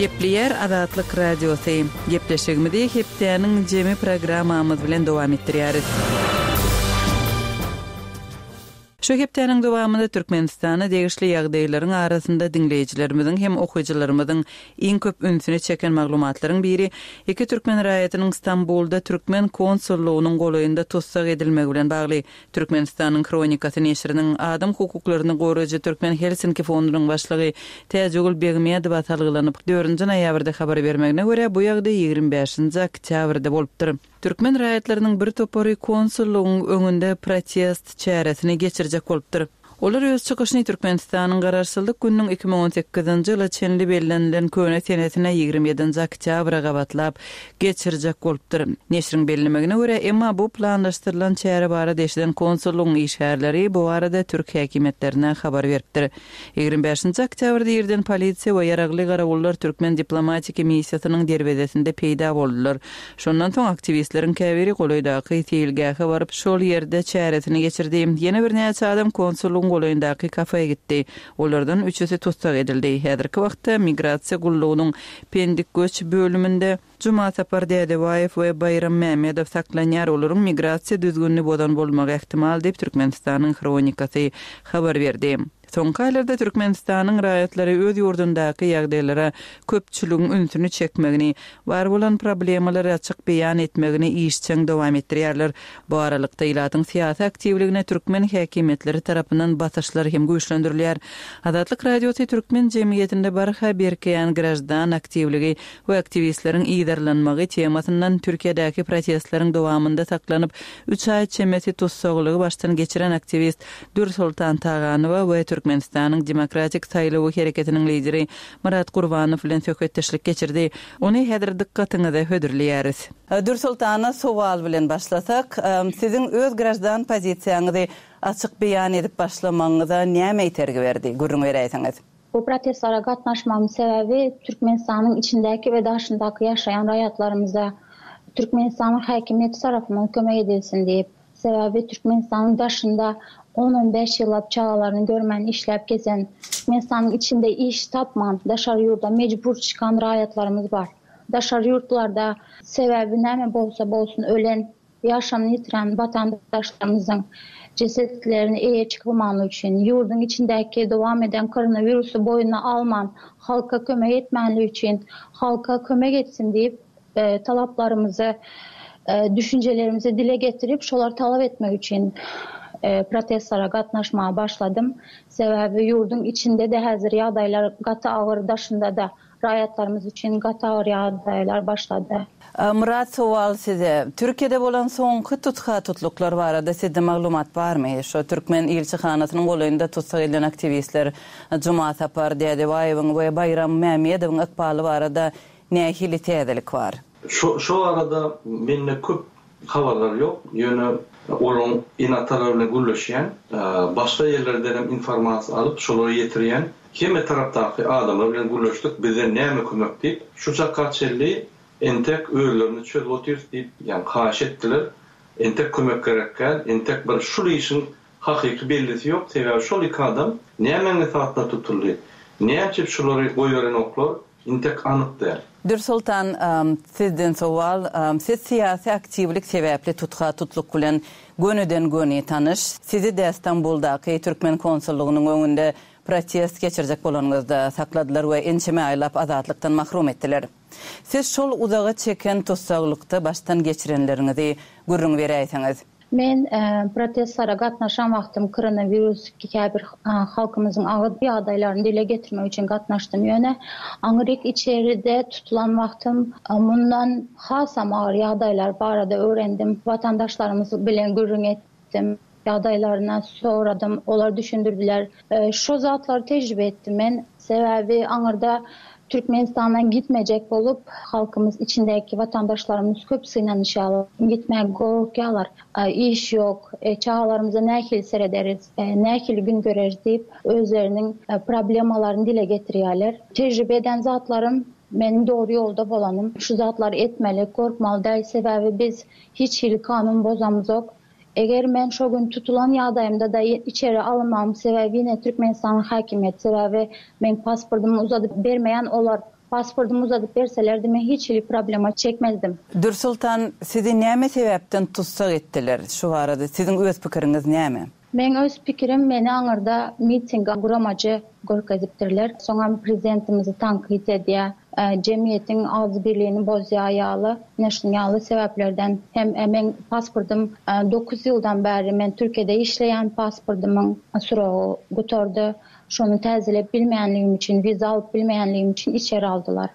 Gepleýär Azatlyk Radiosy. Gepleşigimizi hepdäniň jemi programmamyz bilen dowam etdirýäris. Şu hepdäniň dowamynda Türkmenistana degişli ýagdaýlaryň arasynda diňleýjilerimiziň hem okyjylarymyzyň iň köp ünsüni çeken maglumatlaryň biri iki türkmen raýatynyň Stambulda türkmen konsullygynyň golaýynda tussag edilmegi bilen bagly. Türkmenistanyň Hronikasy neşiriniň adam hukuklaryny goraýjy Türkmen Helsinki fondunyň başlygy Täjigül Begmedowa salgylanyp, dördünji noýabrda habar bermegine görä, bu ýagdaý 25-nji oktýabrda bolupdyr. Türkmen raýatlarynyň bir topary konsullygyň öňünde protest çäresini geçirjek bolupdyr. Olar öz çykyşyny Türkmenistanyň Garaşsyzlyk gününiň 2018-nji ýyla çenli bellenilen köne senesine 27-nji oktýabra gabatlap geçirjek bolupdyr. Neşiriň bellemegine görä, emma bu planlaşdyrylan çäre barada eşiden konsullygyň işgärleri bu barada türk häkimiýetlerine habar beripdir. 25-nji oktýabrda irden polisiýa we ýaragly garawullar türkmen diplomatiki missiýasynyň derwezesinde peýda boldular. Şondan soň aktiwistleriň käbiri golaýdaky seýilgähe baryp, şol ýerde çäresini geçirdi. Ýene birnäçe adam konsullygyň golaýyndaky kafe gitdi. Olardan üçüsi tussag edildi. Häzirki wagtda Migrasiýa gullugynyň Pendik göç bölüminde Jumasapar Dädebaýew we Baýram Mämmedow saklanýar, olaryň migrasiýa düzgünini bozan bolmagy ähtimal diýip, Türkmenistanyň Hronikasy habar berdi. Soňky aýlarda Türkmenistanyň raýatlary öz ýurdundaky ýagdaýlara köpçüligiň ünsüni çekmegini, bar bolan problemalary açyk beýan etmegini işjeň dowam etdirýärler. Bu aralykda, ilatyň syýasy aktiwligine türkmen häkimiýetleri tarapyndan basyşlar hem güýçlendirilýär. Azatlyk Radiosy türkmen jemgyýetinde barha berkeýän graždan aktiwligi we aktiwistleriň yzarlanmagy temasyndan Türkiýedäki protestleriň dowamynda saklanyp, üç aý çemesi tussaglygy başdan geçiren aktiwist Dürsoltan Taganowa we Türkmenistanyň Demokratik saýlawy hereketiniň lideri Myrat Gurbanow bilen söhbetdeşlik geçirdi. Ony häzir dykgatyňyza hödürleýäris. Dürsoltana sowal bilen başlasak, siziň öz graždan pozisiýaňyzy açyk beýan edip başlamagyňyza näme itergi berdi? Gürrüň beräýseňiz. Bu protestlere gatnaşmagyň sebäbi Türkmenistanyň içindäki we daşyndaky ýaşaýan raýatlarymyza Türkmenistanyň häkimiýeti tarapyndan kömek edilsin diýip. Sebäbi Türkmenistanyň daşynda on-on bäş ýyllap çagalaryny görmän işläp gezen, Türkmenistanyň içinde iş tapman daşary ýurda mejbur çykan raýatlarymyz bar. Daşary ýurtlarda sebäbi näme bolsa bolsun ölen Ýaşamyny ýitiren watandaşlarymyzyň jesetlerine eýe çykylmany üçin, ýurduň içindäki dowam eden koronawirusy boýnuna alman, halka kömek etmänligi üçin, halka kömek etsin diýip, talaplarymyzy, düşünjelerimizi dile getirip, şolary talap etmek üçin protestlere gatnaşmaga başladym. Sebäbi ýurduň içinde-de häzir ýagdaýlar gaty agyr, daşynda-da. Raýatlarymyz üçin gaty agyr ýagdaýlar başlady. Myrat sowal size. Türkiýede bolan soňky tutha-tutluklar barada sizde maglumat barmy? Şo türkmen ilçihanasynyň golaýynda tussag edilen aktiwistler Jumasapar Dädebaýewiň we Baýram Mämmedowyň ykbaly barada nähili täzelik bar? Şo şo barada mende köp habarlar ýok, ýöne olaryň ene-atalary bilen gürleşýän, başga ýerlerdenem informasiýa alyp şolara ýetirýän hemme tarapdaky adamlar bilen gürleşdik, bizden näme kömek diýip, şu çaka çenli entek özlerini çözüp otyrys diýip, ýagny haýyş etdiler, entek kömek gerek däl, entek bir şul işiň hakyky bellisi ýok, sebäbi şol iki adam nämäň esasynda tutuldy, näme üçin şulary goýberenoklar, Intek anyk däl. Dürsoltan, sizden sowal, siz syýasy aktiwlik sebäpli tutha-tutluk bilen gönüden-göni tanyş. Sizi-de Stambuldaky türkmen konsullygynyň öňünde protest geçirjek bolanyňyzda sakladylar we ençeme aýlap azatlykdan mahrum etdiler. Siz şol uzaga çeken tussaglykda başdan geçirenleriňizi gürrüň beräýseňiz? Men protestlere gatnaşan wagtym koronawirus käbir halkymyzyň agyr ýagdaýlaryny dile getirmek üçin gatnaşdym. Ýöne aňryk içeride tutulan wagtym mundan hasam agyr ýagdaýlar barada öwrendim. Watandaşlarymyz bilen gürrüň etdim. Ýagdaýlaryny soradym. Olar düşündirdiler. Şo zatlary tejribe etdim men. Sebäbi aňyrda Türkmenistandan gitmejek bolup, halkymyz içindäki watandaşlarymyz köp synanyşýarlar. Gitmäge gorkýarlar. Iş ýok, çagalarymyza nähili serederis, nähili gün göreris diýip, özleriniň problemalaryny dile getirýärler. Tejribe eden zatlarym, meniň dogry ýolda bolanym. Şu zatlary etmeli, gorkmaly däl, sebäbi biz hiç hili kanun bozamyzok. Eger men şo gün tutulan ýagdaýymda-da içeri alynmagymyň sebäbi ýene Türkmenistanyň häkimiýeti, sebäbi meň pasportymy uzadyp bermeýän olar. Pasportymy uzadyp berselerdi men hiç hili problema çekmezdim. Dürsoltan, sizi näme sebäpden tussag etdiler? Şu barada siziň öz pikiriňiz näme? Meň öz pikirim meni aňyrda mitinge guramajy görkezipdirler. Soňam prezidentimizi tankyt edýä, jemgyýetiň agzybirligini bozýa ýaly ine şuň ýaly sebäplerden hem meň pasportym dokuz ýyldan bäri men Türkiýede işleýän pasportymyň srogy gutardy. Şony täzelep bilmeýänligim üçin, wiza alyp bilmeýänligim üçin içeri aldylar.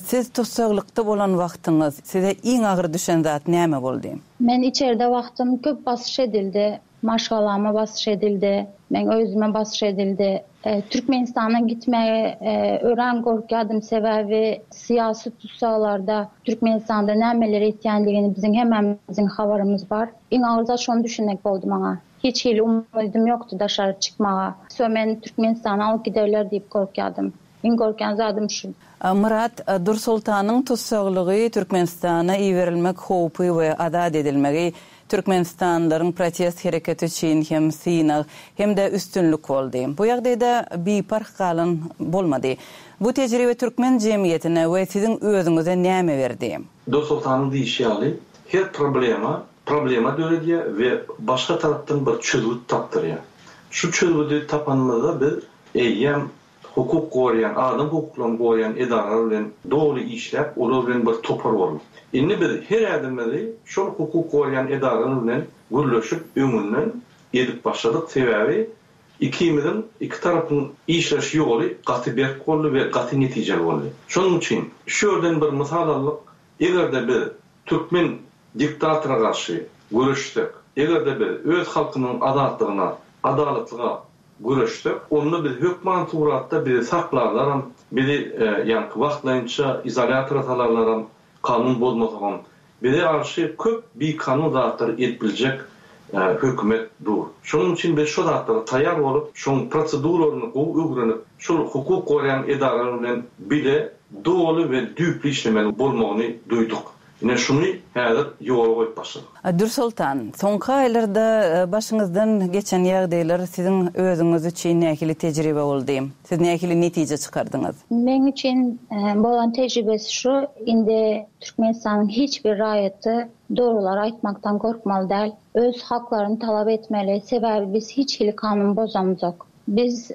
Siz tussaglykda bolan wagtyňyz size iň agyr düşen zat näme boldy? Men içerde wagtym köp basyş edildi. Maşgalama basyş edildi. Meň özüme basyş edildi. Türkmenistana gitmäge örän gorkýardym, sebäbi syýasy tussaglarda Türkmenistanda nämeler etýändigini biziň hemmämiziň habarymyz bar. Iň agyr zat şony düşünmek boldy maňa. Hiç hili umydym ýokdy daşary çykmaga. Şo meni Türkmenistana alyp giderler diýip gorkýadym. Iň gorkýan zadym şu. Myrat Dursoltanyň tussaglygy, Türkmenistana iberilmek howpy we azat edilmegi türkmenistanlylaryň protest hereketi üçin hem synag, hem-de üstünlik boldy. Bu ýagdaýda biparh galan bolmady. Bu tejribe türkmen jemgyýetine we siziň özüňize näme berdi? Dursoltanyň diýşi ýaly, her problema problema döredýär we başga tarapdan bir çözgüt tapdyrýar. Şu çözgüdi tapanymyzda biz eýýäm hukuk goraýan, adam hukuklaryny goraýan edaralar bilen doly işläp, olar bilen bir topar bolduk. Indi biz her ädimimizi şol hukuk goraýan edaralar bilen gürleşip öňünden edip başladyk, sebäbi ikimiziň, iki tarapyň işleş ýoly gaty berk boldy we gaty netijeli boldy. Şonuň üçin şu ýerden bir mysal aldyk, eger-de biz türkmen diktatora garşy göreşsek, eger-de biz öz halkymyzyň azatlygyna, adalatlyga göreşsek, onda biz hökman suratda bizi saklarlaram, bizi ýaňky wagtlaýynça izolýatora salarlaram, kanun bozmasagam, bize garşy köp bikanun zatlary edip biljek hökümet dur. Şonuň üçin biz şo zatlara taýýar bolup, şoň proseduralaryny gowy öwrenip, şol hukuk goraýan edaralar bilen bile doly we düýpli işlemeli bolmagyny duýduk. Ine şuny häzir ýola goýup başladyk. Dürsoltan, soňky aýlarda başyňyzdan geçen ýagdaýlar siziň özüňiz üçin nähili tejribe boldy? Siz nähili netije çykardyňyz? Meň üçin bolan tejribesi şu, indi Türkmenistanyň hiç bir raýaty dogrulary aýtmakdan gorkmaly däl. Öz haklaryny talap etmeli. Sebäbi biz hiç hili kanun bozamzok. Biz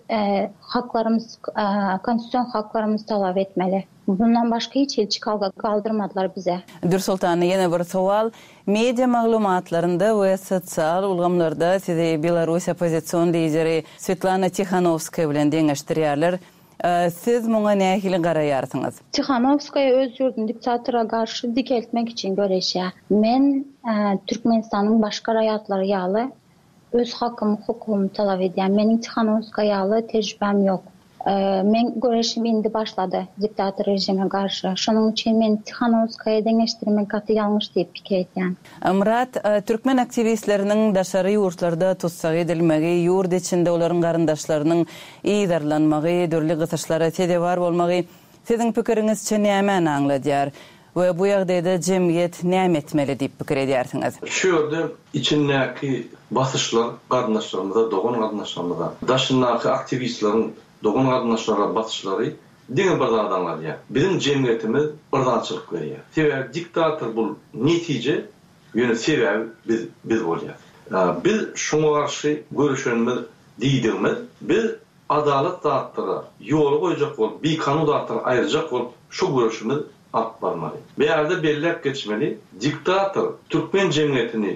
haklarymyz, konstitusion haklarymyzy talap etmeli. Bundan başga hiç hili çykalga galdyrmadylar bize. Dürsoltana ýene bir sowal. Media maglumatlarynda we sosial ulgamlarda sizi belarus oppozision lideri Swetlana Tihanowskaýa bilen deňeşdirýärler. Siz muňa nähili garaýarsyňyz? Tihanowskaýa öz ýurduny diktatora garşy dikeltmek üçin göreşýär. Men Türkmenistanyň başga raýatlary ýaly Öz hakymy, hukugymy talap edýän. Meniň Tihanowskaýa ýaly tejribäm ýok. Meň göreşim indi başlady diktator režime garşy. Şonuň üçin meni Tihanowskaýa deňeşdirmek gaty ýalňyş diýip pikir edýän. Myrat, türkmen aktiwistleriniň daşary ýurtlarda tussag edilmegi, ýurt içinde olaryň garyndaşlarynyň yzarlanmagy, dürli gysyşlara sezewar bolmagy siziň pikiriňizçe nämäni aňladýar? We bu ýagdaýda jemgyýet näme etmeli diýip pikir edýärsiňiz? Şu ýerde içindäki basyşlar garyndaşlarymyza, dogan-garyndaşlarymyza, daşyndaky aktiwistleriň dogan-garyndaşlara basyşlary diňe bir zady aňladýar. Biziň jemgyýetimiz yrzaçylyk berýär. Sebäbi diktator bul netije, ýöne sebäbi biz, biz bolýas. Biz şuňa garşy göreşenimiz diýdigimiz, biz Adalat zatlara ýola goýjak bolup, bikanun zatlary aýyrjak bolup şu göreşimiz alyp barmaly. Bärde belläp geçmeli, diktator türkmen jemgyýetini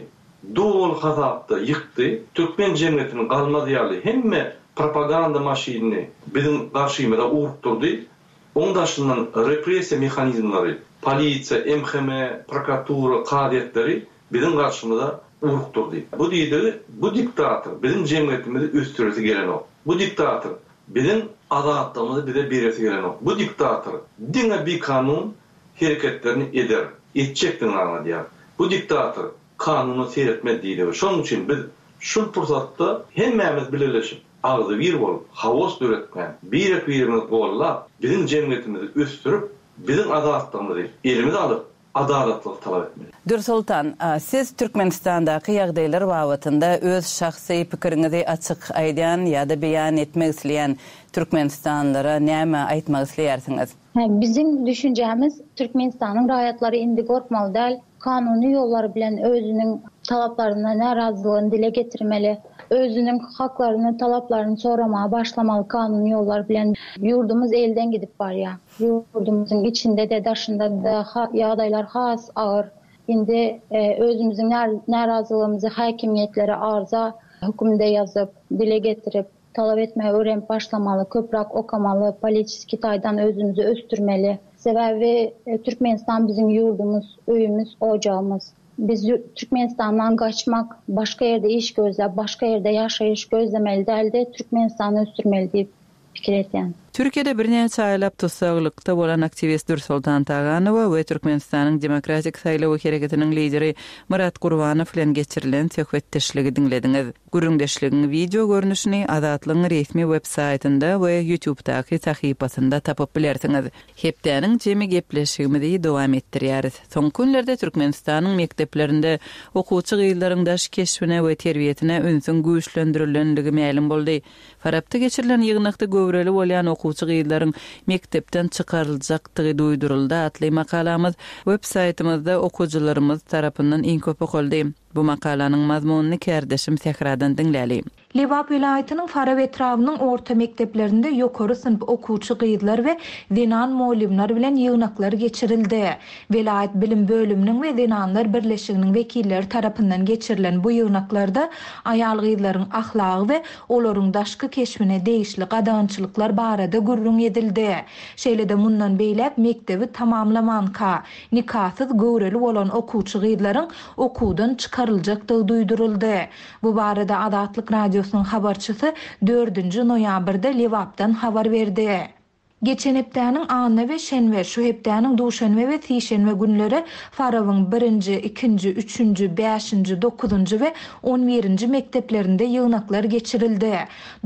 doly hasapda ýykdy, türkmen jemgyýetiniň galmaz ýaly hemme propaganda maşynyny biziň garşymyza ugrukdyrdy, oň daşyndan repressiýa mehanizmleri, polisiýa, MHM, prokuratura, kazyýetleri biziň garşymyza urukdyrdy. Bu diýdigi, bu diktator biziň jemgyýetimizi ösdüresi gelenok. Bu diktator biziň azatlygymyzy bize beresi gelenok. Bu diktator diňe bikanun hereketlerini eder, etjekdigini aňladýar. Bu diktator kanuna seretmez diýdigi. Şonuň üçin biz şul pursatda hemmämiz bileleşip, agzybir bolup, haos döretmän, birek-birimizi gollap, biziň jemgyýetimizi ösdürip, biziň azatlygymyzy elimize alyp,. Adalatlylygy talap etmeli. Dürsoltan, siz Türkmenistandaky ýagdaýlar babatynda öz şahsy pikiriňizi açyk aýdýan ýa-da beýan etmek isleýän türkmenistanlylara näme aýtmak isleýärsiňiz? Biziň düşünjämiz, Türkmenistanyň raýatlary indi gorkmaly däl, kanuny ýollar bilen özüniň talaplaryna närazylygyny dile getirmeli, özüniň haklaryny, talaplaryny soramaga başlamaly kanuny ýollar bilen. Ýurdumyz elden gidip barýar. Ýurdumyzyň içinde-de, daşynda-da ýagdaýlar has agyr. Indi özümiziň närazylygymyzy häkimiýetlere arza höküminde ýazyp, dile getirip, Talap etmegi öwrenip başlamaly, köpräk okamaly, politiski taýdan özümizi ösdürmeli. Sebäbi Türkmenistan biziň ýurdumyz, öýümiz, ojagymyz. Biz Türkmenistandan gaçmak, başga ýerde iş gözläp, başga ýerde ýaşaýyş gözlemeli däl-de, Türkmenistany ösdürmeli diýip pikir edýän. Türkiýede birnäçe aýlap tussaglykda bolan aktiwist Dürsoltan Taganowa we Türkmenistanyň Demokratik saýlawy hereketiniň lideri Myrat Gurbanow bilen geçirilen söhbetdeşligi diňlediňiz. Gürrüňdeşligiň wideo görnüşini Azatlygyň resmi web saýtynda we YouTube-daky sahypasynda tapyp bilersiňiz. Hepdäniň jemi gepleşigimizi dowam etdirýäris. Soňky günlerde Türkmenistanyň mekdeplerinde okuwçy gyzlaryň daş keşbine we terbiýesine ünsüň güýçlendirilendigi mälim boldy. Farapda geçirilen ýygnakda göwreli bolýan okuwçy gyzlaryň mekdepden çykaryljakdygy duýduryldy atly makalamyz web saýtymyzda okyjylarymyz tarapyndan iň köp okaldy. Bu makalanyň mazmunyny kärdeşim Sähradan diňläli. Lebap welaýatynyň Farap etrabynyň orta mekdeplerinde ýokary synp okuwçy gyzlar we zenan mugallymlar bilen ýygnaklar geçirildi. Welaýat bilim bölüminiň we Zenanlar birleşiginiň wekilleri tarapyndan geçirilen bu ýygnaklarda aýal-gyzlaryň ahlagy we olaryň daşky keşbine degişli gadagançylyklar barada gürrüň edildi. Şeýle-de mundan beýläk mekdebi tamamlamanka, nikasyz göwreli bolan okuwçy gyzlaryň okuwdan çykaryljakdygy duýduryldy. Bu barada Azatlyk Radiosynyň habarçysy dördünji noýabrda Lebapdan habar berdi. Geçen hepdäniň anna we şenbe, şu hepdäniň duşenbe we sişenbe günleri Farabyň birinji, ikinji, üçünji, bäşinji, dokuzynjy we on birinji mekdeplerinde ýygnaklar geçirildi.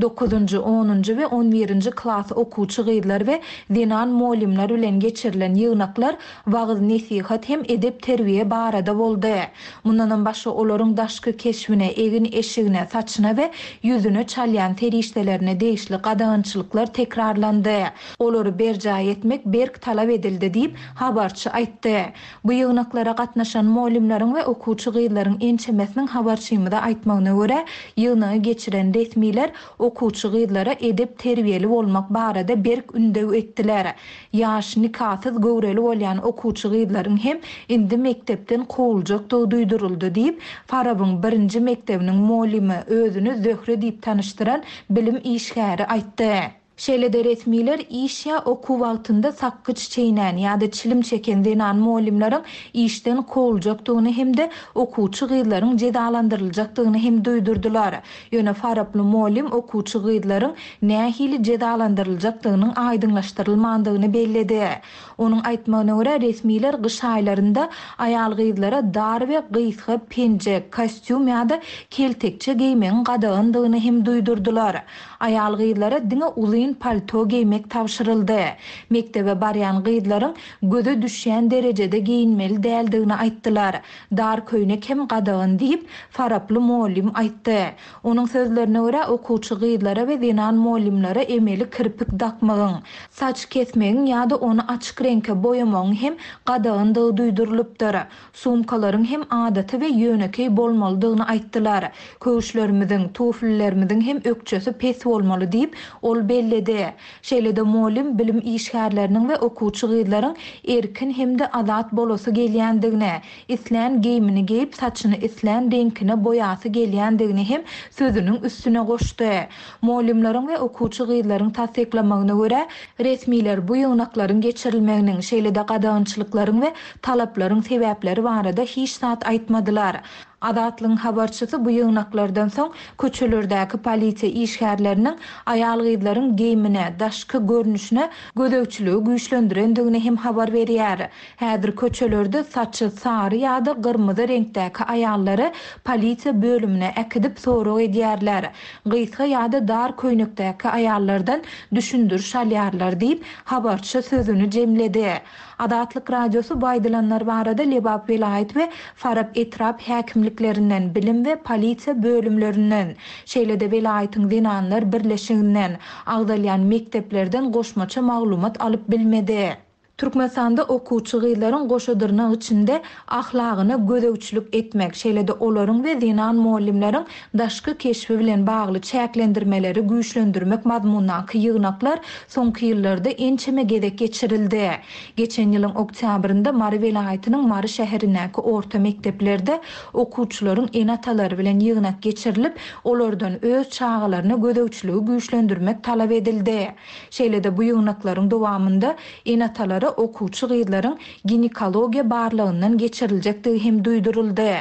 Dokuzynjy, onunjy we on birinji klas okuwçy gyzlar we zenan mugallymlar bilen geçirilen ýygnaklar wagyz-nesihat hem edep-terbiýe barada boldy. Mundanam başga olaryň daşky keşbine, egin-eşigine, saçyna we ýüzüne çalýan serişdelerine degişli gadagançylyklar tekrarlandy. Olary berjaý etmek berk talap edildi diýip, habarçy aýtdy. Bu ýygnaklara gatnaşan mugallymlaryň we okuwçy gyzlaryň ençemesiniň habarçymyza aýtmagyna görä, ýygnagy geçiren resmiler okuwçy gyzlara edep-terbiýeli bolmak barada berk ündew etdiler. Ýaş, nikasyz göwreli bolýan okuwçy gyzlaryň hem indi mekdepden kowuljakdygy duýduryldy diýip, Farabyň birinji mekdebiniň mugallymy, özüni Zöhre diýip tanyşdyran bilim işgäri aýtdy. Şeýle-de resmiler iş ýa okuw wagtynda sakgyç çeýnän ýa-da çilim çeken zenan mugallymlaryň işden kowuljakdygyny hem-de okuwçy gyzlaryň jezalandyryljakdygyny hem duýdurdylar. Ýöne faraply mugallym okuwçy gyzlaryň nähili jezalandyryljakdygynyň aýdyňlaşdyrylmandygyny belledi. Onuň aýtmagyna görä, resmiler gyş aýlarynda aýal-gyzlara dar we gysga penjek, kostýum ýa-da keltekçe geýmegiň gadagandygyny hem duýdurdylar. Aýal-gyzlara diňe uzyn palto geýmek tabşyryldy. Mekdebe barýan gyzlaryň göze düşýän derejede geýinmeli däldigini aýtdylar. Dar köýnek hem gadagan diýip, faraply mugallym aýtdy. Onuň sözlerine görä, okuwçy gyzlara we zenan mugallymlara emeli kirpik dakmagyň, saç kesmegiň ýa-da ony açyk reňke boýamagyň hem gadagandygy duýdurylypdyr. Sumkalaryň hem adaty we ýönekeý bolmalydygyny aýtdylar. Köwüşlerimiziň, tuflilerimiziň hem ökjesi pes bolmaly diýip, ol belledi. Şeýle-de mugallym bilim işgärleriniň we okuwçy gyzlaryň erkin hem-de azat bolasy gelýändigini, islän geýmini geýip, saçyny islän reňkine boýasy gelýändigini hem sözüniň üstüne goşdy. Mugallymlaryň we okuwçy gyzlaryň tassyklamagyna görä, resmiler bu ýygnaklaryň geçirilmeginiň, şeýle-de gadagançylyklaryň we talaplaryň sebäpleri barada hiç zat aýtmadylar. Azatlygyň habarçysy bu ýygnaklardan soň köçelerdäki polisiýa işgärleriniň aýal-gyzlaryň geýmine, daşky görnüşine gözegçiligi güýçlendirendigini hem habar berýär. Häzir köçelerde saçy sary ýa-da gyrmyzy reňkdäki aýallary polisiýa bölümine äkidip sorag edýärler. Gysga ýa-da dar köýnekdäki aýallardan düşündiriş alýarlar diýip, habarçy sözüni jemledi. Azatlyk Radiosy bu aýdylanlar barada Lebap welaýat we Farap etrap häkimliklerinden, bilim we polisiýa bölümlerinden, şeýle-de welaýatyň zenanlar birleşiginden, agzalýan mekdeplerden goşmaça maglumat alyp bilmedi. Türkmenistanda okuwçy gyzlaryň goşa dyrnak içinde ahlagyna gözegçilik etmek, şeýle-de olaryň we zenan mugallymlaryň daşky keşbi bilen bagly çäklendirmeleri güýçlendirmek mazmundaky ýygnaklar soňky ýyllarda ençeme gezek geçirildi. Geçen ýylyň oktýabrynda Mary welaýatynyň Mary şäherindäki orta mekdeplerde okuwçylaryň ene-atalary bilen ýygnak geçirilip, olardan öz çagalaryna gözegçiligi güýçlendirmek talap edildi. Şeýle-de bu ýygnaklaryň dowamynda ene-atalara okuwçy gyzlaryň ginekologiýa barlagyndan geçiriljekdigi hem duýduryldy.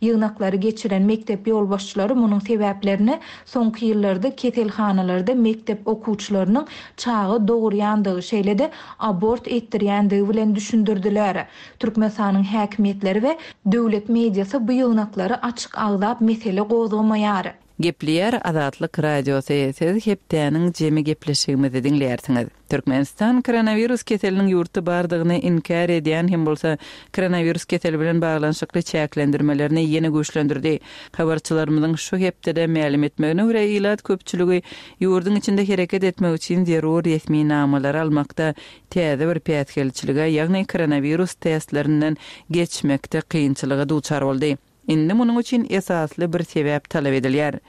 Ýygnaklary geçiren mekdep ýolbaşçylary munuň sebäplerini soňky ýyllarda keselhanalarda mekdep okuwçylarynyň çaga dogurýandygy, şeýle-de abort etdirýändigi bilen düşündirdiler. Türkmenistanyň häkimiýetleri we döwlet mediasy bu ýygnaklary açyk agzap mesele gozgamaýar. Gepleýär Azatlyk Radiosy, Siz hepdäniň jemi gepleşigimizi diňleýärsiňiz. Türkmenistan koronawirus keseliniň ýurtda bardygyny inkär edýän hem bolsa, koronawirus keseli bilen baglanyşykly çäklendirmelerini ýene güýçlendirdi. Habarçylarymyzyň şu hepdede mälim etmegine görä, ilat köpçüligi ýurduň içinde hereket etmek üçin zerur resminamalary almakda täze bir päsgelçilige, ýagny koronawirus testlerinden geçmekde kynçylyga duçar boldy. Indi munuň üçin esasly bir sebäp talap edilýär.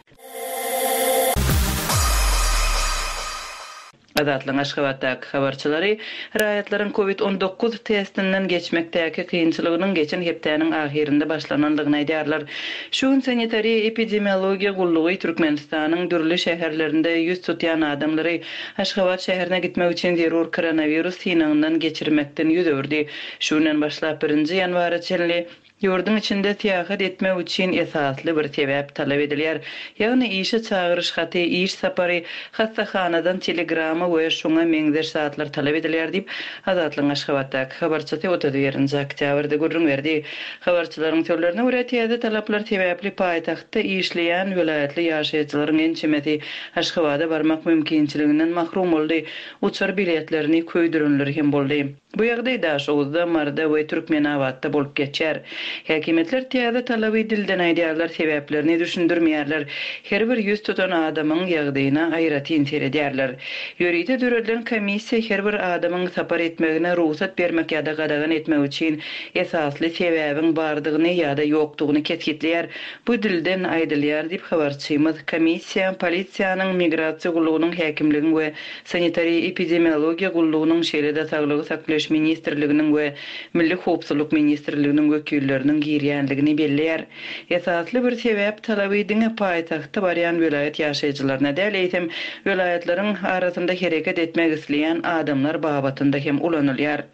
Azatlygyň Aşgabatdaky habarçylary raýatlaryň Covid 19 testinden geçmekdäki kynçylygynyň geçen hepdäniň ahyrynda başlanandygyny aýdýarlar. Şu gün Sanitariýa-epidemiologiýa gullugy Türkmenistanyň dürli şäherlerinde ýüz tutýan adamlary Aşgabat şäherine gitmek üçin zerur koronawirus synagyndan geçirmekden ýüz öwürdi. Şu günden başlap birinji ýanwara çenli Ýurduň içinde syýahat etmek üçin esasly bir sebäp talap edilýär, ýagny işe çagyryş haty, iş sapary, hassahanadan telegramma we şuňa meňzeş zatlar talap edilýär diýip, Azatlygyň Aşgabatdaky habarçysy 31-nji oktýabrda gürrüň berdi. Habarçylaryň sözlerine görä, täze talaplar sebäpli paýtagtda işleýän welaýatly ýaşaýjylaryň ençemesi Aşgabada barmak mümkinçiliginden mahrum boldy, uçar biletlerini köýdürenleri hem boldy. Bu ýagdaý Daşoguzda, Maryda we Türkmenabatda bolup geçýär. Häkimiýetler täze talaby dilden aýdýarlar, sebäplerini düşündirmeýärler. Her bir ýüz tutan adamyň ýagdaýyna aýratyn seredýärler. Ýörite döredilen komissiýa her bir adamyň sapar etmegine rugsat bermek ýa-da gadagan etmek üçin esasly sebäbiň bardygyny ýa-da ýokdugyny kesgitleýär. Bu dilden aýdylýar diýip, habarçymyz komissiýa, polisiýanyň, migrasiýa gullugynyň, häkimligiň we Sanitariýa-epidemiologiýa gullugynyň, şeýle-de Saglygy saklaýyş ministrliginiň we Milli howpsuzlyk ministrliginiň wekilleriniň girýändigini belleýär. Esasly bir sebäp talaby diňe paýtagta barýan welaýat ýaşaýjylaryna däl, eýsem, welaýatlaryň arasynda hereket etmek isleýän adamlar babatynda hem ulanylýar.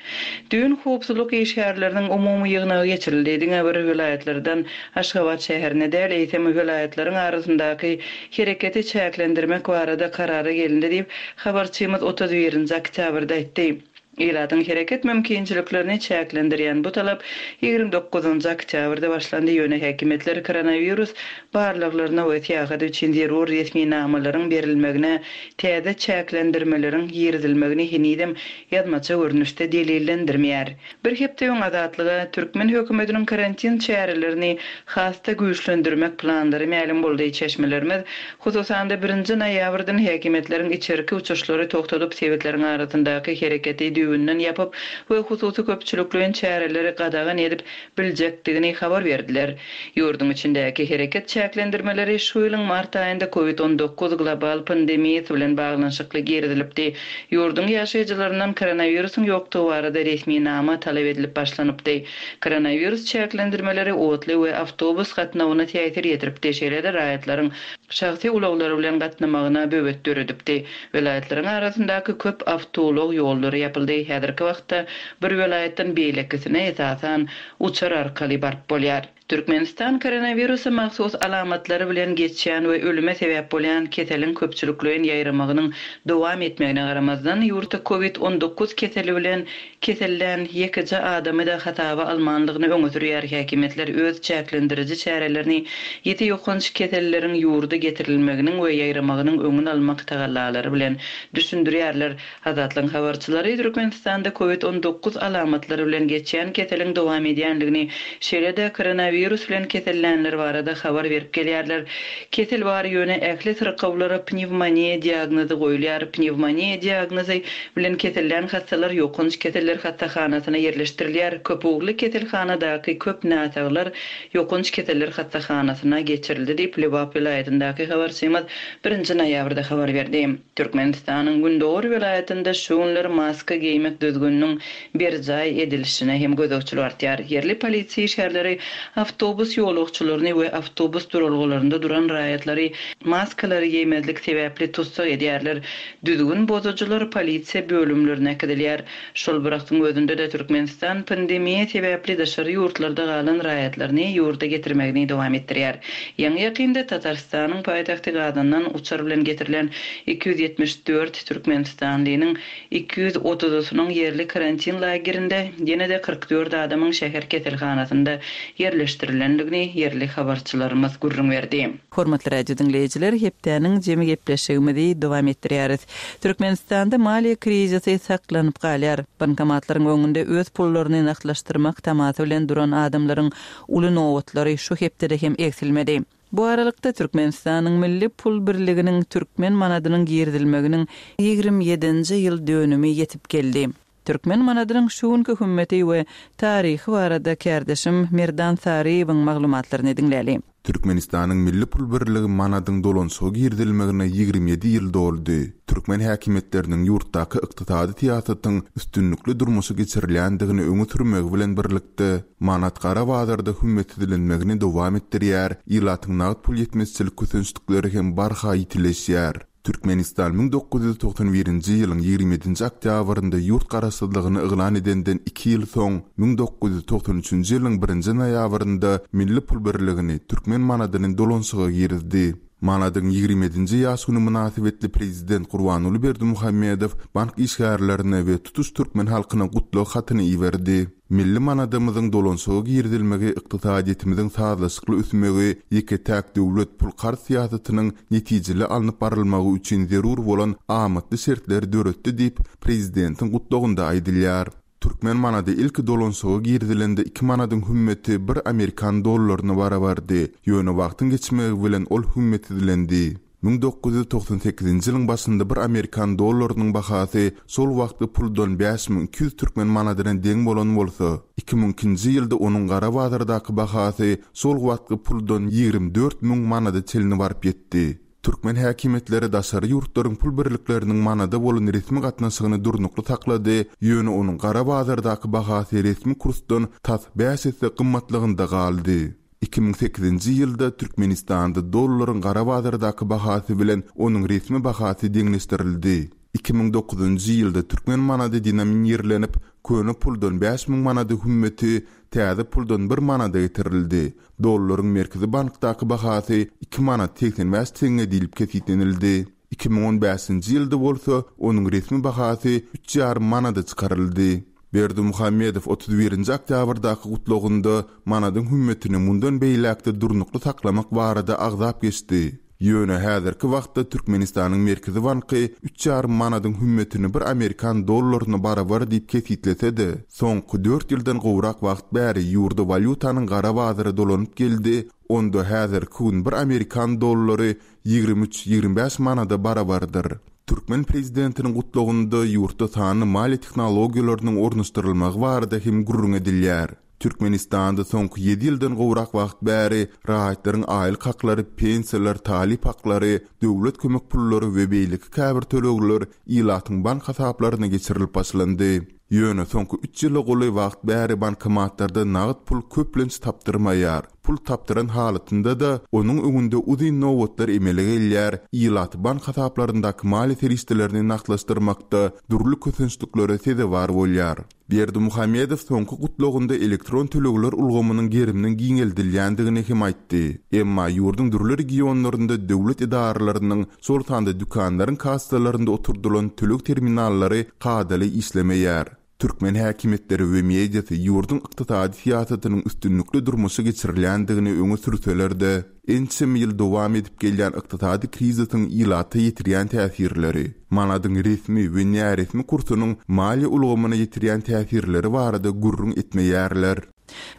Düýn howpsuzlyk işgärleriniň umumy ýygnagy geçirildi. Diňe bir welaýatlardan Aşgabat şäherine däl, eýsem, welaýatlaryň arasyndaky hereketi çäklendirmek barada karara gelindi diýip, habarçymyz 31-nji oktýabrda aýtdy. Ilatyň hereket mümkinçiliklerini çäklendirýän bu talap 29-njy oktýabrda başlandy, ýöne häkimiýetler koronawirus barlaglaryna we syýahat üçin zerur resminamalaryň berilmegine täze çäklendirmeleriň girizilmegini henizem ýazmaça görnüşde delillendirmeýär. Bir hepde öň Azatlyga türkmen hökümetiniň karantin çärelerini has-da güýçlendirmek planlary mälim boldy. Çeşmelerimiz, hususan-da, birinji noýabrdan häkimiýetleriň içerki uçuşlary togtadyp, sebitleriň arasyndaky hereketi düýbünden ýapyp we hususy köpçülikleýin çäreleri gadagan edip biljekdigini habar berdiler. Ýurduň içindäki hereket çäklendirmeleri şu ýylyň mart aýynda Covid 19 global pandemiýasy bilen baglanyşykly girizilipdi. Ýurduň ýaşaýjylaryndan koronawirusyň ýokdugy barada resminama talap edilip başlanypdy. Koronawirus çäklendirmeleri otly we awtobus gatnawyna täsir ýetiripdi, şeýle-de raýatlaryň şahsy ulaglary bilen gatnamagyna böwet döredipdi. Welaýatlaryň arasyndaky köp awtoulag ýollary ýapyldy. Häzirki wagtda bir welaýatdan beýlekisine, esasan, uçar arkaly baryp bolýar. Türkmenistan koronawirusa mahsus alamatlary bilen geçýän we ölüme sebäp bolýan keseliň köpçülikleýin ýaýramagynyň dowam etmegine garamazdan, ýurtda Covid 19 keseli bilen kesellän ýekeje adamy-da hasaba almandygyny öňe sürýär. Häkimiýetler öz çäklendiriji çärelerini ýiti ýokanç keselleriň ýurda getirilmeginiň we ýaýramagynyň öňüni almak tagallalary bilen düşündirýärler. Azatlygyň habarçylary Türkmenistanda Covid 19 alamatlary bilen geçýän keseliň dowam edýändigini, şeýle-de koronawirus bilen kesellänler barada habar berip gelýärler. Kesel bar, ýöne ähli syrkawlara pnewmoniýa diagnozy goýulýar. Pnewmoniýa diagnozy bilen kesellän hassalar ýokanç keseller hassahanasyna ýerleşdirilýär. Köpugurly keselhanadaky köp näsaglar ýokanç keseller hassahanasyna geçirildi diýip, Lebap welaýatyndaky habarçymyz birinji noýabrda habar berdi. Türkmenistanyň gündogar welaýatynda şu günler maska geýmek düzgüniniň berjaý edilişine hem gözegçilik artýar. Ýerli polisiýa işgärleri awtobus ýolagçylaryny we awtobus duralgalarynda duran raýatlary maskalary geýmezlik sebäpli tussag edýärler. Düzgün bozujylar polisiýa bölümlerine äkidilýär. Şol bir wagtyň özünde-de Türkmenistan pandemiýa sebäpli daşary ýurtlarda galan raýatlaryny ýurda getirmegini dowam etdirýär. Ýaňy-ýakynda Tatarystanyň paýtagty Gazandan uçar bilen getirilen 274 türkmenistanlynyň 230-ysynyň ýerli karantin lagerinde, ýene-de 44 adamyň şäher keselhanasynda ýerleşdirilendigini ýerli habarçylarymyz gürrüň berdi. Hormatly radio diňleýjiler, hepdäniň jemi gepleşigimizi dowam etdirýäris. Türkmenistanda maliýe krizisi saklanyp galýar. Bankomatlaryň öňünde öz pullaryny nagtlaşdyrmak tamasy bilen duran adamlaryň uly nobatlary şu hepdede hem egsilmedi. Bu aralykda, Türkmenistanyň milli pul birliginiň türkmen manadynyň girizilmeginiň 27-nji ýyl dönümi ýetip geldi. Türkmen manadynyň şu günki hümmeti we taryhy barada kärdeşim Merdan Saryýewiň maglumatlaryny diňläli. Türkmenistanyň milli pul birligi manadyň dolanyşyga girizilmegine 27 ýyl doldy. Türkmen häkimiýetleriniň ýurtdaky ykdysady syýasatyň üstünlikli durmuşa geçirilýändigini öňe sürmegi bilen birlikde, manat gara bazarda hümmetsizlenmegini dowam etdirýär, ilatyň nagt pul ýetmezçilik kösençlikleri hem barha ýitileşýär. Türkmenistan 1991-nji ýylyň 27-nji oktýabrynda ýurt garaşsyzlygyny yglan edenden iki ýyl soň, 1993-nji ýylyň birinji noýabrynda milli pul birligini, türkmen manadyny dolanyşyga girizdi. Manadyň 27-nji ýaş güni mynasybetli prezident Gurbanguly Berdimuhamedow bank işgärlerine we tutuş türkmen halkyna gutlag hatyny iberdi. Milli manadymyzyň dolanyşyga girizilmegi ykdysadyýetimiziň sazlaşykly ösmegi, ýeke-täk döwlet pul-karz syýasatynyň netijeli alnyp barylmagy üçin zerur bolan amatly şertleri döretdi diýip, prezidentiň gutlagynda aýdylýar. Türkmen manady ilki dolanyşyga girizilende iki manadyň hümmeti bir amerikan dollaryna barabardy, ýöne wagtyň geçmegi bilen ol hümmetsizlendi. 1998-nji ýylyň başynda bir amerikan dollarynyň bahasy şol wagtky puldan 5200 türkmen manadyna deň bolan bolsa, 2002-nji ýylda onuň gara bazardaky bahasy şol wagtky puldan 24 müň manada çenli baryp ýetdi. Türkmen häkimiýetleri daşary ýurtlaryň pul birlikleriniň manada bolan resmi gatnaşygyny durnukly saklady, ýöne onuň gara bazardaky bahasy resmi kursdan tas bäş esse gymmatlygynda galdy. 2008-nji ýylda Türkmenistanda dollaryň gara bazardaky bahasy bilen onuň resmi bahasy deňleşdirildi. 2009-njy ýylda türkmen manady denominirlenip, köne puldan 5000 manady hümmeti täze puldan bir manada getirildi. Dollaryň Merkezi bankdaky bahasy iki manat 85 teňňe diýlip kesgitlenildi. 2015-nji ýylda bolsa onuň resmi bahasy üç ýarym manada çykaryldy. Berdimuhamedow 31-nji oktýabrdaky gutlagynda manadyň hümmetini mundan beýläk-de durnukly saklamak barada agzap geçdi. Ýöne häzirki wagtda Türkmenistanyň Merkezi banky üç ýarym manadyň hümmetini bir amerikan dollaryna barabar diýip kesgitlese-de, soňky dört ýyldan gowrak wagt bäri ýurda walýutanyň gara bazary dolanyp geldi, onda häzirki gün bir amerikan dollary 23, 25 manada barabardyr. Türkmen prezidentiniň gutlagynda ýurtda sanly maliýe tehnologiýalarynyň ornaşdyrylmagy barada hem gürrüň edilýär. Türkmenistanda soňky ýedi ýyldan gowrak wagt bäri raýatlaryň aýlyk haklary, pensiýalar, talyp haklary, döwlet kömek pullary we beýleki käbir tölegler ilatyň bank hasaplaryna geçirilip başlandy. Ýöne soňky üç ýyla golaý wagt bäri bankomatlarda nagt pul köplenç tapdyrmaýar. Pul tapdyran halatynda-da, onuň öňünde uzyn nobatlar emele gelýär, ilat bank hasaplaryndaky maliýe serişdelerini nagtlaşdyrmakda dürli kösençliklere sezewar bolýar. Berdimuhamedow soňky gutlagynda elektron tölegler ulgamynyň geriminiň giňeldilýändigini hem aýtdy. Emma ýurduň dürli regionlarynda döwlet edaralarynyň, şol sanda dükanlaryň kassalarynda oturdylan töleg terminallary kadaly işlemeýär. Türkmen häkimiýetleri we mediasy ýurduň ykdysady syýasatynyň üstünlikli durmuşa geçirilýändigini öňe sürseler-de, ençeme ýyl dowam edip gelýän ykdysady krizisiň ilata ýetirýän täsirleri, manadyň resmi we näresmi kursunyň maliýe ulgamyna ýetirýän täsirleri barada gürrüň etmeýärler.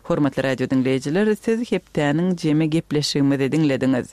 Hormatly radio diňleýjiler, siz hepdäniň jemi gepleşigimizi diňlediňiz.